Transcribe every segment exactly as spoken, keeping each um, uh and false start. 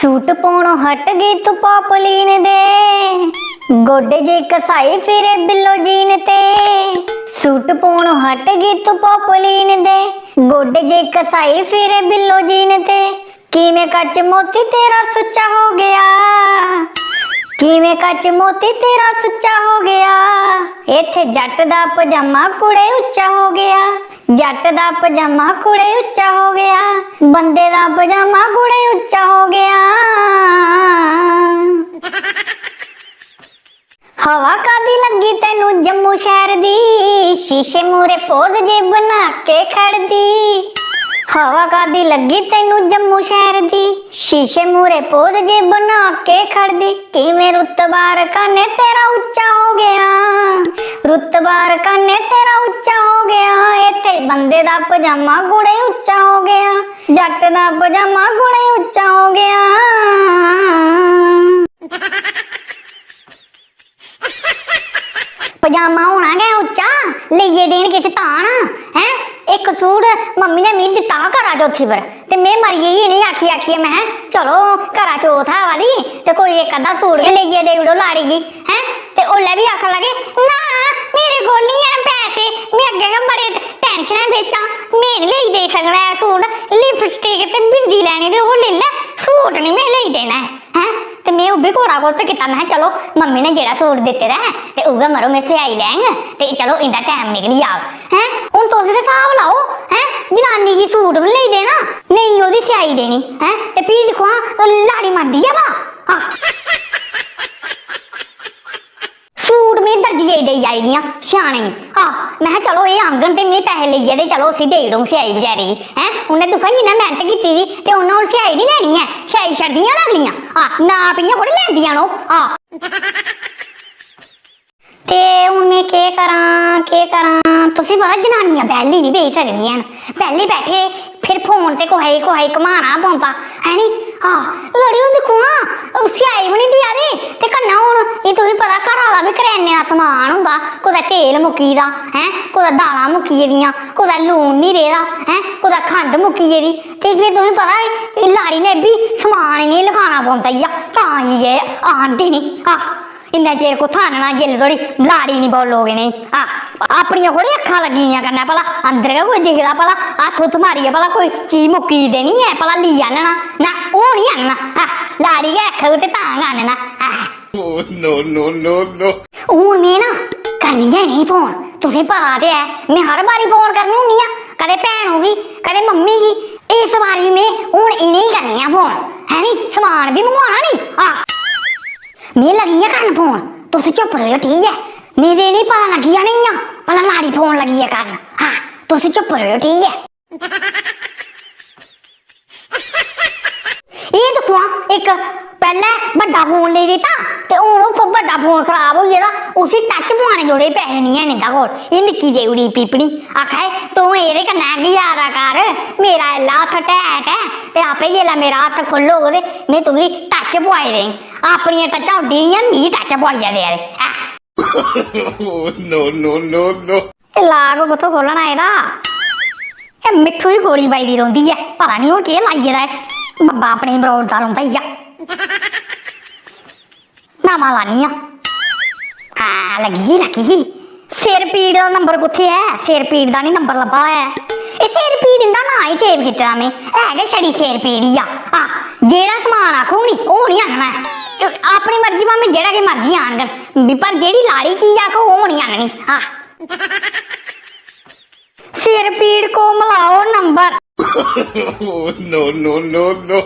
Suit पौनो हट गई तू पॉपलीन दे, गोडे जे कसाई फिरे बिल्लो जीन ते। सूट पौनो हट गई तू पॉपलीन दे, गोडे जे कसाई फिरे बिल्लो जीन ते। किवें कच मोती तेरा सुच्चा हो गया, किवें कच मोती तेरा सुच्चा हो गया। इत्थे जट दा पजामा कुड़े उच्चा हो गया, जट दा पजामा कुड़े उच्चा हो गया, बंदे दा पजामा कुड़े उच्चा हो गया। हवा कादी लगी तैनू जम्मू शहर दी, शीशे मूरे पोज जे बना के खड़दी। हवा कादी लगी तैनू जम्मू शहर दी, शीशे मूरे पोज जे बना के खड़दी। किवें रुतबा रकाने तेरा उच्चा हो गया, रुतबा रकाने तेरा उच्चा हो गया। इत्थे बंदे दा पजामा कुड़े उच्चा हो गया, जट दा पजामा कुड़े उच्चा हो गया। पजामा होना गै उच्चा, लेइयै देन किश तान, हैं? इक सूट मम्मी ने मिगी दित्ता हा करा चौथी पर, ते में मरी गेई इ'नेंगी आखी आखियै। महैं, "चलो, करा चौथ ऐ आवा दी, ते कोई इक अद्धा सूट गै लेइयै देई ओड़ो लाड़ी गी," हैं? ते ओल्लै बी आखन लगे, "ना, मेरे कोल निं हैन पैसे, में अग्गें गै बड़े टैंशनै बिच आं, में निं लेई देई सकना ऐ सूट, लिपस्टिक ते बिंदी लैनी ते ओह् लेई लै, सूट निं में लेई देना ऐ।" हैं? ते में ओह् बी कोड़ा कुत्त कीता, महैं, "चलो, मम्मी ने जेह्ड़ा सूट दित्ते दा ऐ, ते उ'ऐ मरो में सेआई लैङ, ते चलो, इं'दा टैम निकली जाग।" हैं? हून तुस गै स्हाब लाओ, हैं? जनानी गी सूट बी लेई देना, नेईं ओह्दी सेआई देनी, हैं? ते फ्ही दिक्खो हां, लाड़ी मनदी ऐ भला? आह। सूट में दर्जिये गी देई आई दी आं, स्याने गी। आह, महैं, "चलो, एह् आंगन ते में पैसे लेइयै ते चलो, उसी देई ओड़ङ सेआई बचैरे गी।" हैं? उन्नै दिक्खो जिन्नै मैह्नत कीती दी, ते उन्नै हून सेआई निं लैनी ऐ, सेआई छड़दियां न अगलियां। आह, नाप इ'यां थोड़ी लैंदियां न ओह्। आह। ते हून में केह् करां, केह् करां? तुसें पता, जनानियां बेह्ली निं बेही सकदियां हैन। बेह्ले बैठे फिर फोन ते कुसै गी, कुसै गी घमाना पौंदा, है नी? आह, लड़ी, हून दिक्खो हां, ओह् सेआई बी निं देआ दे, ते कन्नै हून एह् तुसें पता, घरा दा बी करेआने दा समान होंदा, कुतै तेल मुक्की दा, हैं, कुतै दालां मुक्की गेदियां, कुतै लून निं रेह्दा, हैं, कुतै खंड मुक्की गेदी, ते फिर तुसें पता, एह् लाड़ी ने बी समान इ'नेंगी लखाना पौंदा ई आ, तां जाइयै आह्नदे नी। आह, इन्ना चिर कुत्थां आह्नना, जिसलै धोड़ी लाड़ी निं बोलग इ'नेंगी। आह, अपनियां थोड़ी अक्खां लग्गी दियां कन्नै, भला अंदर गै कोई दिखदा, भला हत्थ हुत्थ मारियै, भला कोई चीज मुक्की ते निं ऐ, भला लेई आह्नना। ना, ओह् निं आह्नना। आह, लाड़ी गै आखग ते तां गै आह्नना। आह। Oh, no, no, no, no। हून में ना करनी ऐ इ'नेंगी फोन, तुसें पता ते ऐ, में हर बारी फोन करनी होन्नी आं, कदें भैनू गी, कदें मम्मी गी। इस बारी में हून इ'नेंगी करनी आं फोन, है नी? समान बी मंगवाना नी। आह, में लगी आं करन फोन, तुस चुप्प रवेओ, ठीक ऐ? नेईं ते इ'नेंगी पता लग्गी जाना इ'यां, भला लाड़ी फोन लगी ऐ करन। आह, तुस चुप्प रवेओ, ठीक ऐ? एह् दिक्खो हां, इक पैह्लें बड्डा फोन लेई दित्ता, ते हून ओह् बड्डा फोन खराब होई गेदा, उसी टच पुआने जोड़े पैसे निं हैन इं'दे कोल। एह् मिक्की देई ओड़ी पीपनी, आखा दे, "तूं एह्दे कन्नै गुजारा कर, मेरा एल्ला हत्थ टैट ऐ, ते आपे जेल्लै मेरा हत्थ खु'ल्लग ते में तुगी टच पुआई देङ।" अपनियां टच्चां उड्डी दियां, मिगी टच पुआइयै देआ दे। ऐ। Oh, no, no, no, no। एह् लाग कुत्थों खोलना एह्दा? एह् मिट्ठू दी गोली बजदी रौंह्दी ऐ, पता निं हून केह् लाई गेदा ऐ। बब्बा अपने गी मरोड़दा रौंह्दा इ'यै। नमां लान्नी आं। हां, लग्गी गेई, लग्गी गेई। सिर पीड़ दा नंबर कुत्थै ऐ? सिर पीड़ दा निं नंबर लब्भा दा ऐ। एह् सिर पीड़ इं'दा नांऽ ही save कीते दा में। है गै छड़ी सिर पीड़ ही आ। आह, जेह्ड़ा समान आखग नी, ओह् निं आह्नना ऐ। ते अपनी मर्जी भामें जेह्ड़ा किश मर्जी आह्नगन, पर जेह्ड़ी लाड़ी चीज आखग, ओह् निं आह्ननी। आह। सिर पीड़ को मिलाओ number. Oh, no, no, no, no।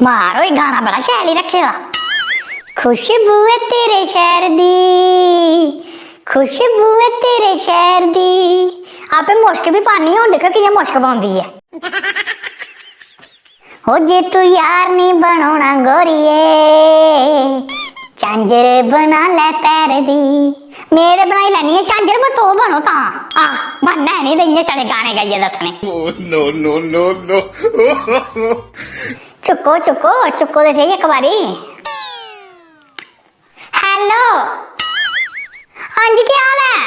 मार ओए, गाना बड़ा शैल ही रक्खे दा। खुशबू ऐ तेरे शैह्र दी, खुशबू ऐ तेरे शैह्र दी। आपे मुश्क बी पानी, हून दिक्खो कि'यां मुश्क पौंदी ऐ। ओ जे तू यार नी बनोना गोरिये, झांजर बना लै पैर दी। में ते बनाई लैनी ऐ झांजर, पर तुस बनो तां। आह, बनना है नी ते इ'यां छड़े गाने गाइयै दस्सने। Oh, no, no, no, no। चुक्को, चुक्को, चुक्को ते सेही इक बारी। Hello। हां जी, केह् हाल ऐ?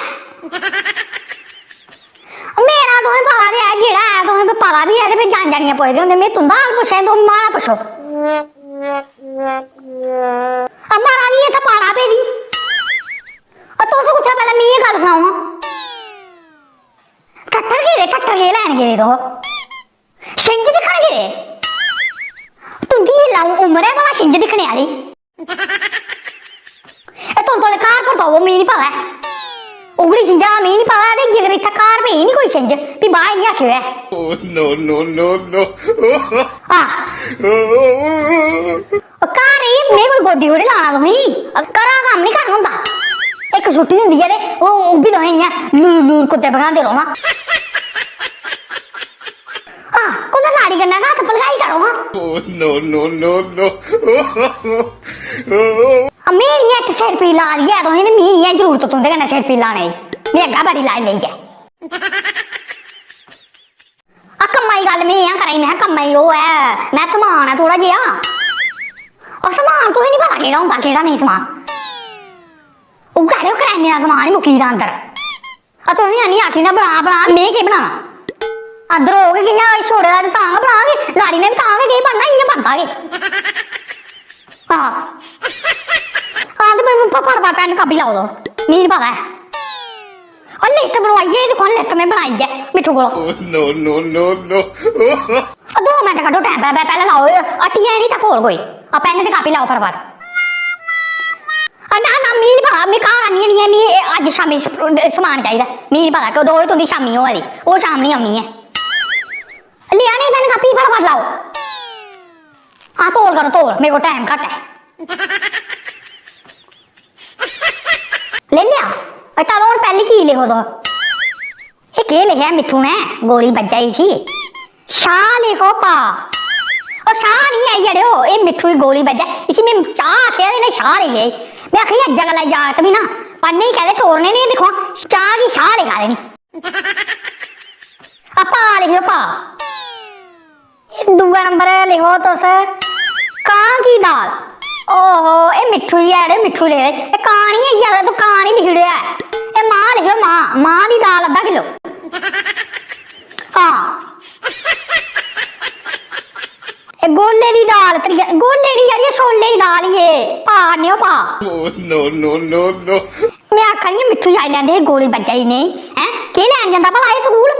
मेरा तुसें पता ते ऐ, जेह्ड़ा ऐ तुसें पता बी ऐ, ते फिर जान जानियै पुछदे होंदे। में तुं'दा हाल पुच्छेआ, तुस मारा पुच्छो। अम्मा रानी इत्थै पाड़ा पेदी। आ, तुस कुत्थै, पैह्लें मिगी एह् गल्ल सनाओ हां। ठट्टर गेदे, ठट्टर केह् लैन गेदे तुस? छिंज दिक्खन गेदे? तुं'दी इसलै उम्र ऐ भला छिंज दिक्खने आह्ली? ए, तुस तौले घर परताओ, मिगी निं पता ऐ। उगड़ी छिंजा दा मिगी निं पता ऐ, ते जेकर इत्थै घर पेई निं कोई छिंज, फ्ही बाह्र निं आखेओ ऐ। Oh, no, no, no, no। आ। घर रेही में कोई गोड्डी थोड़ी लाना तुसेंगी। घरा कम्म निं करना होंदा। इक छुट्टी होंदी ऐ ते ओह्, ओह् बी तुसें इ'यां लूर लूर कुत्ते बनांदे रौह्ना। आ, कुतै लाड़ी कन्नै गै हत्थ भलकाई करो हां। Oh, no, no, no, no। आ, में निं इत्त सिर पीड़ ला दी ऐ तुसें, ते मी निं ऐ जरूरत तुं'दे कन्नै सिर पीड़ लाने दी। में अग्गें बड़ी लाई लेई ऐ। आ, कम्मै दी गल्ल में इ'यां करा दी, में कम्मै दी ओह् ऐ, में समान ऐ थोह्ड़ा जेहा। आ, समान तुसें निं पता केह्ड़ा होंदा, केह्ड़ा नेईं समान। उ'ऐ ते ओह् करैने दा समान ही मुक्की गेदा अंदर। आ, तुसें आनियै आखी ना, "बना, बना," में केह् बनाना? अंदर होग कि'यां छोड़े दा ते तां गै बनाग, लाड़ी ने बी तां गै केह् बनना, इ'यां बनदा गै। आहो। हां, ते फ-, फ-, फटाफट पैन कापी लाओ तुस, मिगी निं पता ऐ। और लिस्ट बनवाइयै, दिक्खो हां, लिस्ट में बनाई ऐ मिट्ठू कोला। Oh, no, no, no, no। आ, दो मिंट कड्ढो टैम, पै-, पै-, पैह्लें लाओ, हट्टियै निं इत्थै कोल कोई। आ, पैन ते कापी लाओ फटाफट। आ, ना, ना, मी निं पता, मी घर आनियै निं ऐ, मी एह् अज्ज शामीं स-, समान चाहिदा। मी निं पता, कदूं तुं'दी शामीं होआ दी, ओह् शाम निं औनी ऐ। लेआ निं पैन कापी, फटाफट लाओ। हां, तौल करो, तौल, मेरे कोल टैम घट्ट ऐ। लेई लेआ? आ, चलो, हून पैह्ली चीज लिखो तुस। एह् केह् लिखेआ मिट्ठू ने? गोली बज्जा इसी। शाह लिखो पा। ओ शाह निं ऐ, अड़ेओ, एह् मिट्ठू गी गोली बज्जा। इसी में चाह् आखेआ ते इ'नें शाह लिखेआ। में आखेआ, अज्जै कल्लै जागत बी ना पढ़ने गी कैह्दे टोरने निं, दिक्खो हां, चाह् गी शाह लिखा दे नी। आ पा लिखेओ, पा। एह् दूआ नंबर लिखो तुस, कां की दाल। ओहो, एह् मिट्ठू ही ऐ, एह् मिट्ठू लिखे दे। एह् कां निं ऐ, इ'यै तूं कां निं लिखी ओड़ेआ ऐ। एह् मां लिखेओ, मां, मां दी दाल अद्धा किलो। हां। एह् गोले दी दाल, त्रिया, गोले निं यार, एह् छोले दी दाल ही एह्। पा आह्नेओ, पा। Oh, no, no, no, no। में आखा नी आं, मिट्ठू जाई लैंदे हे गोली बज्जा दी नेईं, हैं? केह् लैन जंदा भला एह् स्कूल?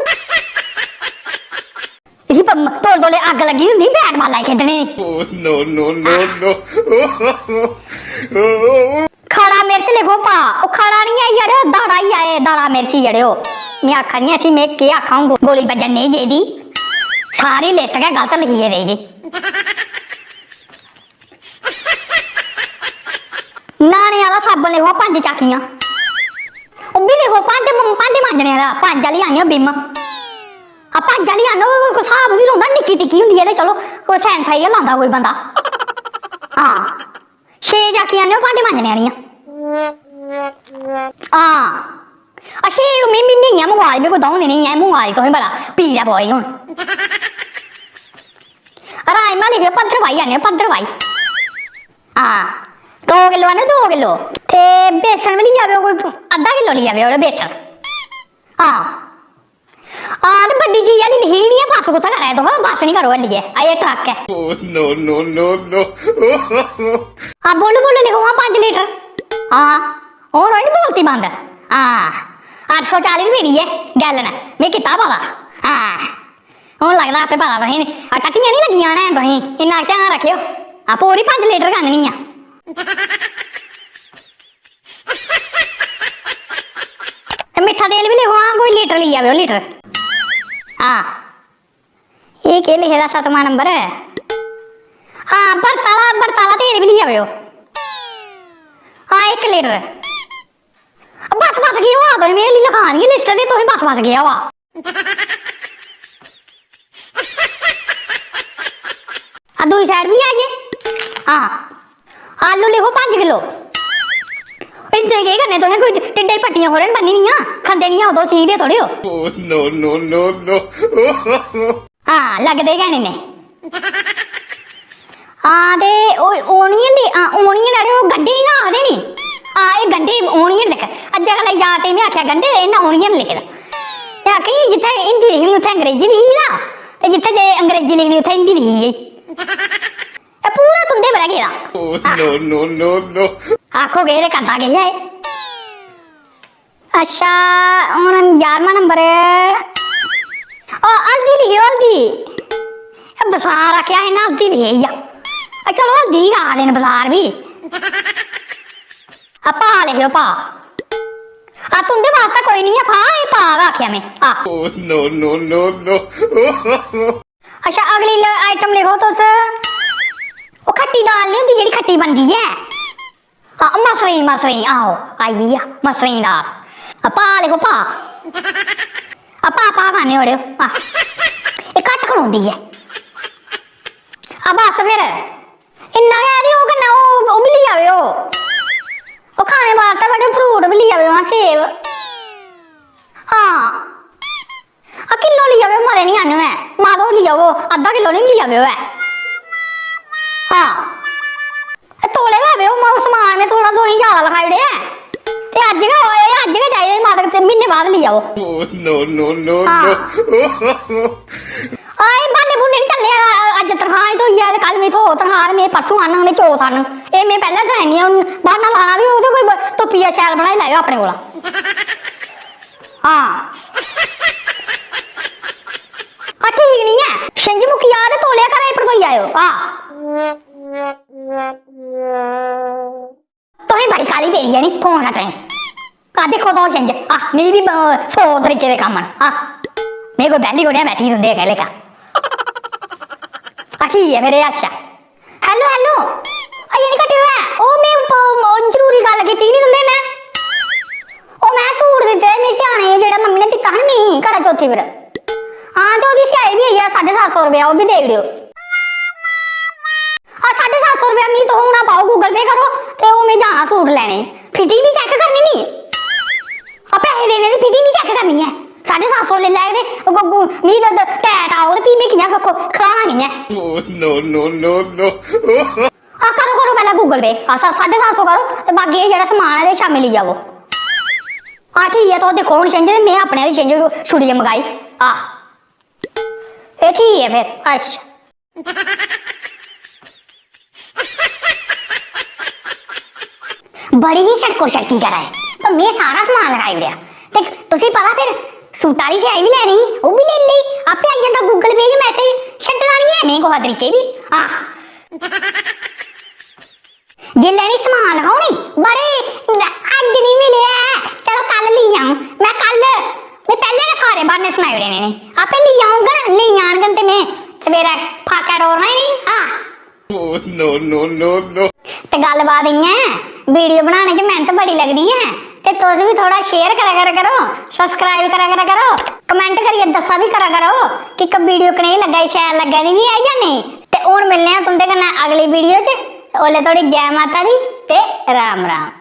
इसी प-, तौले तौले अग्ग लग्गी दी होंदी बैट बाला गी खेढने दी। Oh, no, no, no, no। खड़ा मिर्च लिखो पा, ओह् खड़ा निं ऐ, अड़ेओ, दाड़ा ही ऐ, दाड़ा मिर्च ही, अड़ेओ। में आखा नी आं, इसी में केह् आखां, हून गो-, गोली बज्जन नेईं गेदी। सारी लिस्ट गै गलत लिखियै देई गेई। न्हाने आह्ला साबन लिखो पंज चाकियां। ओह् बी लिखो भांडे म-, भांडे मांजने आह्ला, पंज आह्ली आह्नेओ बिम। आ, पंज आह्ली आह्नो, कोई स्हाब बी रौंह्दा, निक्की टिक्की होंदी ऐ ते चलो, कोई सैनफाई गै लांदा कोई बंदा। हां, छे चाकियां आह्नेओ भांडे मांजने आह्लियां। हां। अच्छा, एह् में म्हीने दियां मंगवा दी, में कोई द'ऊं दिनें दियां मंगवा दी, तुसें बड़ा पीड़ा पवा दी हून। राजमा लिखेओ, भद्रवाही आह्नेओ, भद्रवाही। हां, दो किलो आह्नेओ, दो किलो। ते बेसन बी लेई आवेओ, कोई अद्धा किलो लेई आवेओ, बेसन। हां। हां, ते बड्डी चीज आह्ली लिखी दी निं ऐ, बस कुत्थै करा दे तुस? बस निं करो हल्लियै, अजें ट्रक ऐ। Oh, no, no, no, no। हां, बोलो, बोलो, लिखो हां, पंज लीटर। हां, हून होई निं बोलती बंद। हां, अट्ठ सौ चाली रपेऽ दी ऐ गैलन, में कीता पता। हां, हून लगदा आपे पता तुसें गी। आ, टट्टियां निं लग्गियां न तुसें गी, इन्ना ध्यान रक्खेओ। हां, पूरी पंज लीटर गै आह्ननी ऐ। ते मिट्ठा तेल बी लिखो हां, कोई लीटर लेई आवेओ, लीटर। हां। एह् केह् लिखे दा सतमां नंबर? हां, बरत आह्ला, बरत आह्ला तेल बी लेई आवेओ। हां, इक लीटर। बस, बस, केह् होआ तुसें? में लखानी ऐ लिस्ट ते तुसें बस, बस, केह् होआ? आ, दूई side बी आई गे। हां। आलू लिखो पंज किलो। इन्ने केह् करने तुसें? कोई ढिड्डे च पट्टियां थोड़े न बन्नी दियां, खंदे निं ओ तुस, चीखदे थोड़े ओ। Oh, no, no, no, no। हां, लगदे गै निं ने। हां, ते ओह् onion दी, हां, onion आह्ले ओह् गंढे गी गै आखदे नी। हां, एह् गंढे, onion दिक्ख, अज्जै कल्लै जागतें में आखेआ गंढे, इ'न्नै onion लिखे दा। ते आखी, जित्थै हिंदी लिखनी उत्थै अंग्रेजी लिखी दा, ते जित्थै जे अंग्रेजी लिखनी उत्थै हिंदी लिखी गेई। एह् पूरा तुं'दे पर ऐ गेदा। Oh, no, no, no, no। आखो केह् ते करदा केह् ऐ? अच्छा, हून ञारमां नंबर। ओ, हल्दी लिखेओ, हल्दी। एह् बसार आखेआ हा इ'न्नै, हल्दी लिखेआ। ए, चलो, हल्दी गै आखदे न बसार बी। आ, पा लिखेओ, पा। आ, तुं'दे बास्तै कोई निं ऐ, पा, एह् पा गै आखेआ में। आ। Oh, no, no, no, no। अच्छा, अगली ल-, item लिखो तुस। ओह् खट्टी दाल निं होंदी जेह्ड़ी खट्टी बनदी ऐ। हां, मसरें दी, मसरें दी, आहो, आई गेई आ, मसरें दी दाल। आ, पा लिखो, पा। आ, पा, पा खाने ओड़ेओ। आ, एह् घट्ट खनोंदी ऐ। आ, बस फिर। इन्ना गै ते ओह् कन्नै ओह्, ओह् बी लेई आवेओ। ओह् खाने बास्तै बड़े fruit बी लेई आवेओ, हां, सेब। हां। आ, किल्लो लेई आवेओ, मते निं आह्नेओ ऐ। मातो लेई आओ, अद्धा किल्लो निं लेई आवेओ ऐ। हां। ए, तौले गै आवेओ, म-, समान में थोह्ड़ा तुसेंगी जैदा लखाई ओड़ेआ ऐ। ते अज्ज गै, ए, अज्ज गै चाहिदे, मत ते म्हीने बाद लेई आओ। Oh, no, no, no, हां। No। आ, एह् ब्हान्ने-ब्हून्ने निं चलने, आ, अज्ज तनखाह् निं थ्होई ऐ ते कल मिगी थ्होग तनखाह् ते में परसूं आह्नङ ते चौथ आह्नङ। एह् में पैह्लें सनाई ओड़नी आं, हून ब्हान्ना लाना बी होग ते कोई ब-, तुप्पियै शैल बनाई लैएओ अपने कोला। हां। आ, ठीक निं ऐ। छिंज मुक्की जा ते तौले घरै गी परतोई आएओ। हां। तुसें बड़ी काह्ली पेदी ऐ नी फोन कट्टने दी। आ, दिक्खो तुस छिंज। आ, मिगी बी, अ, सौ तरीके दे कम्म न। आ, में कोई बेह्ली थोड़ी आं बैठी दी तुं'दे अग्गें लेखा। आ, ठीक ऐ फिर, एह् अच्छा। Hello, hello। अजें निं कट्टे दा ऐ। ओह् में प-, ओह् जरूरी गल्ल कीती ही नी तुं'दे कन्नै। ओह् में सूट दित्ते दे मी सेआने, जेह्ड़ा मम्मी ने दित्ता हा ना मी करवा चौथी पर। हां, ते ओह्दी सेआई बी आई ऐ, साड्ढे सत्त सौ रपेआ, ओह् बी देई ओड़ेओ। आ, साड्ढे सत्त सौ रपेआ मी तुस हून पाओ, Google Pay करो, ते ओह् में जाना सूट लैने। Fitting बी check करनी नी। आ, पैसे देने ते fitting बी check करनी ऐ। साड्ढे सत्त सौ लेई लैग ते ओह् गु-, गु-, मी ते, ते tight आग ते फ्ही में कि'यां ख-, ख-, खलाना कि'यां ऐ? Oh, no, no, no, no। आ, करो, करो पैह्लें Google Pay। आ, सा-, साड्ढे सत्त सौ करो ते बाकी एह् जेह्ड़ा समान ऐ ते शामीं लेई जाओ। आ, ठीक ऐ, तुस दिक्खो हून छिंज ते में अपने आह्ली छिंज छुड़ियै मकाई। आ, एह् ठीक ऐ फिर। अच्छा। बड़ी ही छड़को छड़की करा दे। ते में सारा समान लखाई ओड़ेआ। ते तुसें पता फिर सूटा आह्ली सेआई बी लैनी ही, ओह् बी लेई लेई। आपे आई जंदा Google Pay च message, छड्डना निं ऐ में कुसै तरीके बी। आह। जेल्लै इ'नें समान लखाओ नी, बड़े, अज्ज निं मिलेआ ऐ, चलो कल लेई आऊं। में कल, में पैह्लें गै सारे ब्हान्ने सनाई ओड़े न इ'नें। आपे लेई औङन, लेई आनङन ते में सवेरै फाकै टोरना इ'नें। आह। Oh, no, no, no, no। ते गल्ल बात इ'यां ऐ, video बनाने च मैह्नत बड़ी लगदी ऐ, ते तुस बी थोह्ड़ा share करा करा करो, subscribe करा करा करो, comment करियै दस्सा बी करा करो कि क-, video कनेही लग्गा दी, शैल लग्गा दी बी ऐ जां नेईं। ते हून मिलने आं तुं'दे कन्नै अगली video च। ओल्लै धोड़ी जै माता दी ते राम राम।